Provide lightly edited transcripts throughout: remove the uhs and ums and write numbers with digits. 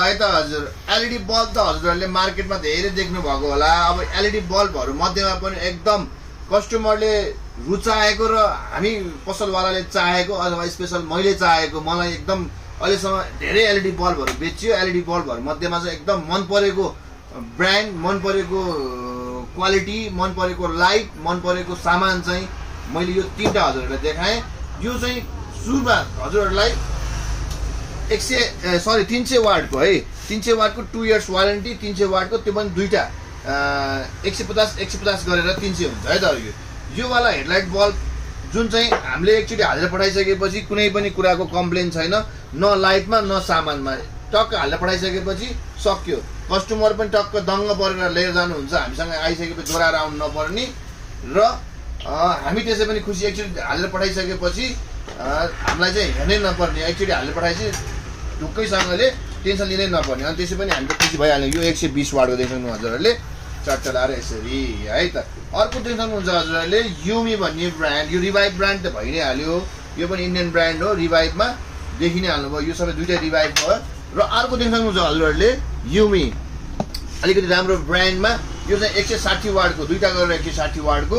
है त हजुर एलइडी बल्ब त हजुरहरूले मार्केटमा धेरै देख्नु भएको होला। अब एलइडी बल्बहरू मध्येमा पनि एकदम कस्टमरले रुचाएको र हामी पसलवालाले चाहेको अथवा स्पेसल मैले चाहेको मलाई एकदम अहिलेसम्म धेरै एलइडी बल्बहरू बेचियो। एलइडी बल्बहरू मध्येमा चाहिँ एकदम मन परेको ब्रान्ड, मन परेको क्वालिटी, मन परेको लाइट, मन परेको सामान चाहिँ मैले यो 3टा हजुरहरूलाई देखाएँ। यो चाहिँ सुरुमा हजुरहरूलाई 300 वाटको है, 300 वाटको 2 इयर्स वारेन्टी, 300 वाटको त्यो पनि दुईटा 150 गरेर 300 हुन्छ है त। यो वाला हेडलाइट बल्ब जुन चाहिँ हामीले एकचोटि हालेर पठाइसकेपछि कुनै पनि कुराको कम्प्लेन छैन, न लाइटमा न सामानमा। टक्क हालेर पठाइसकेपछि सक्यो। कस्टमर पनि टक्क दङ्ग परेर लिएर जानुहुन्छ, हामीसँग आइसकेपछि दोहोऱ्याएर आउनु नपर्ने र हामी त्यसै पनि खुसी। एकचोटि हालेर पठाइसकेपछि हामीलाई चाहिँ हेर्नै नपर्ने, एकचोटि हालेर पठाएपछि ढुक्कैसँगले टेन्सन लिनै नपर्ने। अनि त्यसै पनि हामी त खुसी भइहाल्यो। यो 120 वाटको देख्नु हजुरहरूले चट्ट लाएर यसरी है त। अर्को देख्नुहुन्छ हजुरहरूले युमी भन्ने ब्रान्ड, यो रिभाइभ ब्रान्ड त भइ नै हाल्यो। यो पनि इन्डियन ब्रान्ड हो, रिभाइभमा देखि नै हाल्नुभयो। यो सबै दुईटा रिभाइभ भयो। र अर्को देख्नुहुन्छ हजुरहरूले युमी अलिकति राम्रो ब्रान्डमा, यो चाहिँ 160 वाटको, दुईटा गरेर 160 वाटको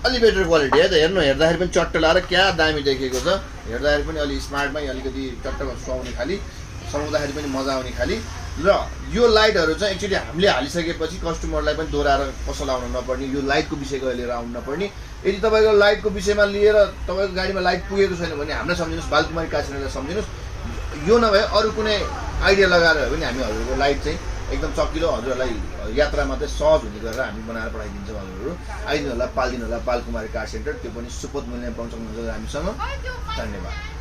अलि बेटर क्वालिटी है त। हेर्दाखेरि पनि चट्ट लाएर क्या दामी देखेको छ। हेर्दाखेरि पनि अलि स्मार्टमै अलिकति चट्टमा सुहाउने खाली, समाउँदाखेरि पनि मजा आउने खाली। र यो लाइटहरू चाहिँ एक्चुअली हामीले हालिसकेपछि कस्टमरलाई पनि दोहोऱ्याएर पसल आउनु नपर्ने, यो लाइटको विषयको लिएर आउनु नपर्ने। यदि तपाईँको लाइटको विषयमा लिएर तपाईँको गाडीमा लाइट पुगेको छैन भने हामीलाई सम्झिनुहोस्, बालकुमारी काछीलाई सम्झिनुहोस्। यो नभए अरू कुनै आइडिया लगाएर हो भने हामी हजुरको लाइट चाहिँ एकदम चकिलो हजुरहरूलाई यात्रा मात्रै सहज हुने गरेर हामी बनाएर पठाइदिन्छौँ। हजुरहरू आइदिनु होला, पालिदिनु होला बालकुमारी कार सेन्टर, त्यो पनि सुपथ मूल्यमा पाउन सक्नुहुन्छ हामीसँग। धन्यवाद।